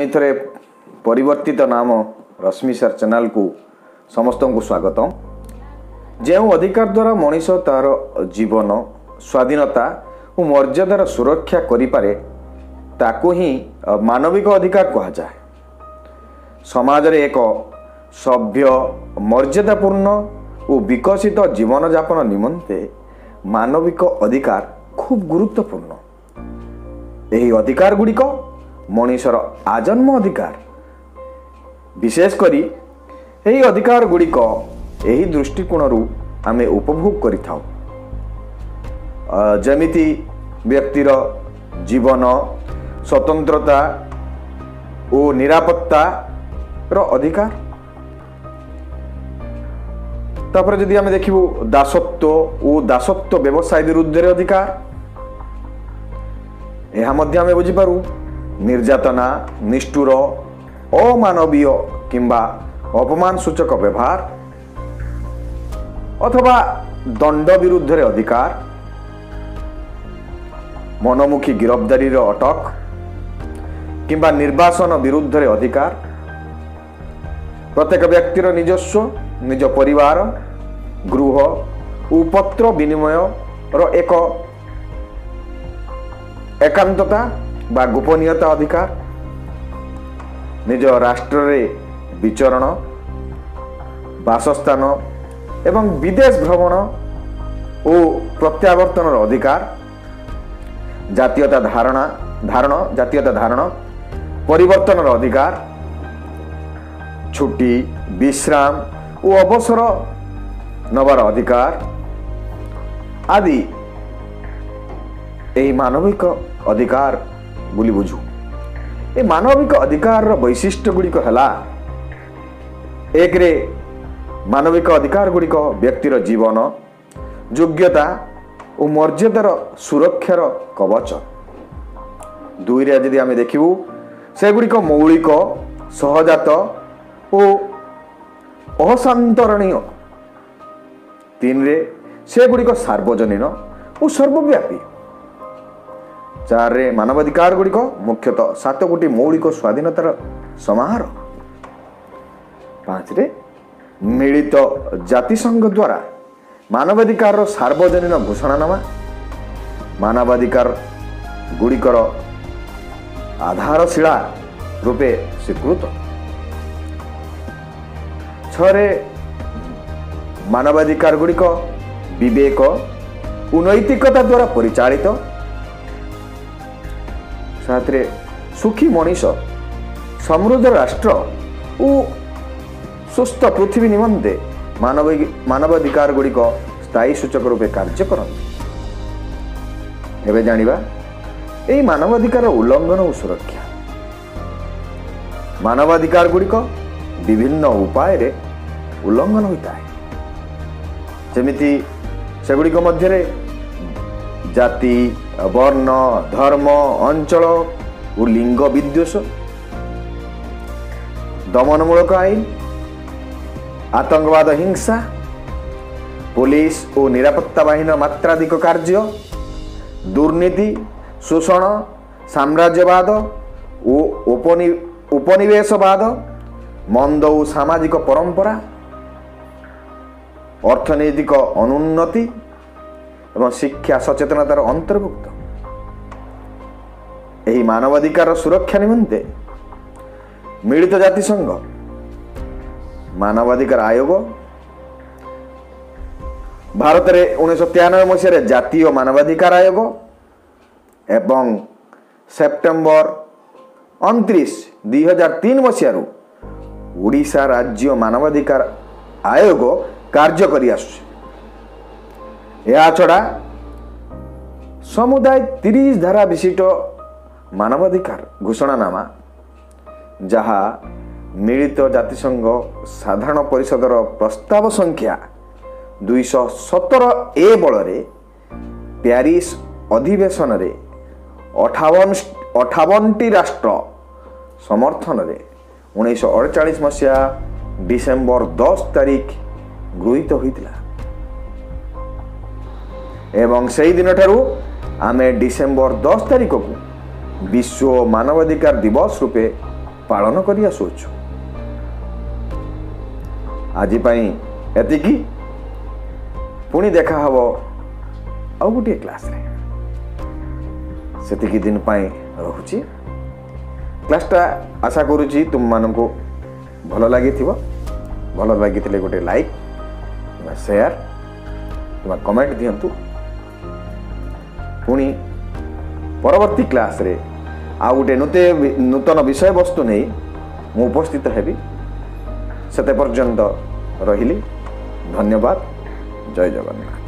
ପୁଣି ଥରେ ପରିବର୍ତ୍ତିତ ନାମ ରଶ୍ମି ସାର୍ ଚ୍ୟାନେଲକୁ ସମସ୍ତଙ୍କୁ ସ୍ୱାଗତ। ଯେଉଁ ଅଧିକାର ଦ୍ୱାରା ମଣିଷ ତାର ଜୀବନ, ସ୍ୱାଧୀନତା ଓ ମର୍ଯ୍ୟାଦାର ସୁରକ୍ଷା କରିପାରେ, ତାକୁ ହିଁ ମାନବିକ ଅଧିକାର କୁହାଯାଏ। ସମାଜରେ ଏକ ସଭ୍ୟ, ମର୍ଯ୍ୟାଦାପୂର୍ଣ୍ଣ ଓ ବିକଶିତ ଜୀବନଯାପନ ନିମନ୍ତେ ମାନବିକ ଅଧିକାର ଖୁବ୍ ଗୁରୁତ୍ୱପୂର୍ଣ୍ଣ। ଏହି ଅଧିକାର ଗୁଡ଼ିକ ମଣିଷର ଆଜନ୍ମ ଅଧିକାର। ବିଶେଷ କରି ଏହି ଅଧିକାର ଗୁଡ଼ିକ ଏହି ଦୃଷ୍ଟିକୋଣରୁ ଆମେ ଉପଭୋଗ କରିଥାଉ, ଯେମିତି ବ୍ୟକ୍ତିର ଜୀବନ, ସ୍ୱତନ୍ତ୍ରତା ଓ ନିରାପତ୍ତାର ଅଧିକାର। ତାପରେ ଯଦି ଆମେ ଦେଖିବୁ, ଦାସତ୍ୱ ଓ ଦାସତ୍ୱ ବ୍ୟବସାୟ ବିରୁଦ୍ଧରେ ଅଧିକାର, ଏହା ମଧ୍ୟ ଆମେ ବୁଝିପାରୁ। ନିର୍ଯାତନା, ନିଷ୍ଠୁର, ଅମାନବୀୟ କିମ୍ବା ଅପମାନ ସୂଚକ ବ୍ୟବହାର ଅଥବା ଦଣ୍ଡ ବିରୁଦ୍ଧରେ ଅଧିକାର, ମନମୁଖୀ ଗିରଫଦାରୀର ଅଟକ କିମ୍ବା ନିର୍ବାସନ ବିରୁଦ୍ଧରେ ଅଧିକାର, ପ୍ରତ୍ୟେକ ବ୍ୟକ୍ତିର ନିଜସ୍ୱ, ନିଜ ପରିବାର, ଗୃହ ଓ ପତ୍ର ବିନିମୟର ଏକ ଏକାନ୍ତତା ବା ଗୋପନୀୟତା ଅଧିକାର, ନିଜ ରାଷ୍ଟ୍ରରେ ବିଚରଣ, ବାସସ୍ଥାନ ଏବଂ ବିଦେଶ ଭ୍ରମଣ ଓ ପ୍ରତ୍ୟାବର୍ତ୍ତନର ଅଧିକାର, ଜାତୀୟତା ଧାରଣା ଧାରଣ ଜାତୀୟତା ଧାରଣ ପରିବର୍ତ୍ତନର ଅଧିକାର, ଛୁଟି, ବିଶ୍ରାମ ଓ ଅବସର ନେବାର ଅଧିକାର ଆଦି ଏହି ମାନବିକ ଅଧିକାର ବୋଲି ବୁଝୁ। ଏ ମାନବିକ ଅଧିକାରର ବୈଶିଷ୍ଟ୍ୟ ଗୁଡ଼ିକ ହେଲା, ଏକରେ ମାନବିକ ଅଧିକାର ଗୁଡ଼ିକ ବ୍ୟକ୍ତିର ଜୀବନ, ଯୋଗ୍ୟତା ଓ ମର୍ଯ୍ୟାଦାର ସୁରକ୍ଷାର କବଚ। ଦୁଇରେ ଯଦି ଆମେ ଦେଖିବୁ, ସେଗୁଡ଼ିକ ମୌଳିକ, ସହଜାତ ଓ ଅହସାନ୍ତରଣୀୟ। ତିନିରେ ସେଗୁଡ଼ିକ ସାର୍ବଜନୀନ ଓ ସର୍ବବ୍ୟାପୀ। ଚାରିରେ ମାନବାଧିକାର ଗୁଡ଼ିକ ମୁଖ୍ୟତଃ 7 ଗୋଟି ମୌଳିକ ସ୍ୱାଧୀନତାର ସମାହାର। ପାଞ୍ଚରେ ମିଳିତ ଜାତିସଂଘ ଦ୍ୱାରା ମାନବାଧିକାରର ସାର୍ବଜନୀନ ଘୋଷଣାନାମା ମାନବାଧିକାର ଗୁଡ଼ିକର ଆଧାରଶିଳା ରୂପେ ସ୍ୱୀକୃତ। ଛଅରେ ମାନବାଧିକାର ଗୁଡ଼ିକ ବିବେକ ଓ ନୈତିକତା ଦ୍ୱାରା ପରିଚାଳିତ। ସାତରେ ସୁଖୀ ମଣିଷ, ସମୃଦ୍ଧ ରାଷ୍ଟ୍ର ଓ ସୁସ୍ଥ ପୃଥିବୀ ନିମନ୍ତେ ମାନବାଧିକାର ଗୁଡ଼ିକ ସ୍ଥାୟୀ ସୂଚକ ରୂପେ କାର୍ଯ୍ୟ କରନ୍ତି। ଏବେ ଜାଣିବା ଏହି ମାନବାଧିକାର ଉଲ୍ଲଂଘନ ଓ ସୁରକ୍ଷା। ମାନବାଧିକାର ଗୁଡ଼ିକ ବିଭିନ୍ନ ଉପାୟରେ ଉଲ୍ଲଂଘନ ହୋଇଥାଏ, ଯେମିତି ସେଗୁଡ଼ିକ ମଧ୍ୟରେ ଜାତି, ବର୍ଣ୍ଣ, ଧର୍ମ, ଅଞ୍ଚଳ ଓ ଲିଙ୍ଗ ବିଦ୍ୱେଷ, ଦମନମୂଳକ ଆଇନ, ଆତଙ୍କବାଦ, ହିଂସା, ପୋଲିସ ଓ ନିରାପତ୍ତା ବାହିନୀର ମାତ୍ରାଧିକ କାର୍ଯ୍ୟ, ଦୁର୍ନୀତି, ଶୋଷଣ, ସାମ୍ରାଜ୍ୟବାଦ ଓ ଉପନିବେଶବାଦ, ମନ୍ଦ ଓ ସାମାଜିକ ପରମ୍ପରା, ଅର୍ଥନୈତିକ ଅନୁନ୍ନତି ଏବଂ ଶିକ୍ଷା ସଚେତନତାର ଅନ୍ତର୍ଭୁକ୍ତ। ଏହି ମାନବାଧିକାର ସୁରକ୍ଷା ନିମନ୍ତେ ମିଳିତ ଜାତିସଂଘ ମାନବାଧିକାର ଆୟୋଗ, ଭାରତରେ 1993 ମସିହାରେ ଜାତୀୟ ମାନବାଧିକାର ଆୟୋଗ ଏବଂ ସେପ୍ଟେମ୍ବର 29 2003 ମସିହାରୁ ଓଡ଼ିଶା ରାଜ୍ୟ ମାନବାଧିକାର ଆୟୋଗ କାର୍ଯ୍ୟ କରି ଆସୁଛି। ଏହାଛଡ଼ା ସମୁଦାୟ 30 ଧାରା ବିଶିଷ୍ଟ ମାନବାଧିକାର ଘୋଷଣାନାମା, ଯାହା ମିଳିତ ଜାତିସଂଘ ସାଧାରଣ ପରିଷଦର ପ୍ରସ୍ତାବ ସଂଖ୍ୟା 217 ଏ ବଳରେ ପ୍ୟାରିସ୍ ଅଧିବେଶନରେ 58ଟି ରାଷ୍ଟ୍ର ସମର୍ଥନରେ 1948 ମସିହା ଡିସେମ୍ବର 10 ତାରିଖ ଗୃହୀତ ହୋଇଥିଲା ଏବଂ ସେହି ଦିନଠାରୁ ଆମେ ଡିସେମ୍ବର 10 ତାରିଖକୁ ବିଶ୍ୱ ମାନବାଧିକାର ଦିବସ ରୂପେ ପାଳନ କରି ଆସୁଅଛୁ। ଆଜି ପାଇଁ ଏତିକି, ପୁଣି ଦେଖା ହେବ ଆଉ ଗୋଟିଏ କ୍ଲାସ୍ରେ। ସେତିକି ଦିନ ପାଇଁ ରହୁଛି। କ୍ଲାସ୍ଟା ଆଶା କରୁଛି ତୁମମାନଙ୍କୁ ଭଲ ଲାଗିଥିବ। ଭଲ ଲାଗିଥିଲେ ଗୋଟେ ଲାଇକ୍ କିମ୍ବା ସେୟାର କିମ୍ବା କମେଣ୍ଟ ଦିଅନ୍ତୁ। ପୁଣି ପରବର୍ତ୍ତୀ କ୍ଲାସ୍ରେ ଆଉ ଗୋଟେ ନୂତନ ବିଷୟବସ୍ତୁ ନେଇ ମୁଁ ଉପସ୍ଥିତ ହେବି। ସେତେ ପର୍ଯ୍ୟନ୍ତ ରହିଲି, ଧନ୍ୟବାଦ, ଜୟ ଜଗନ୍ନାଥ।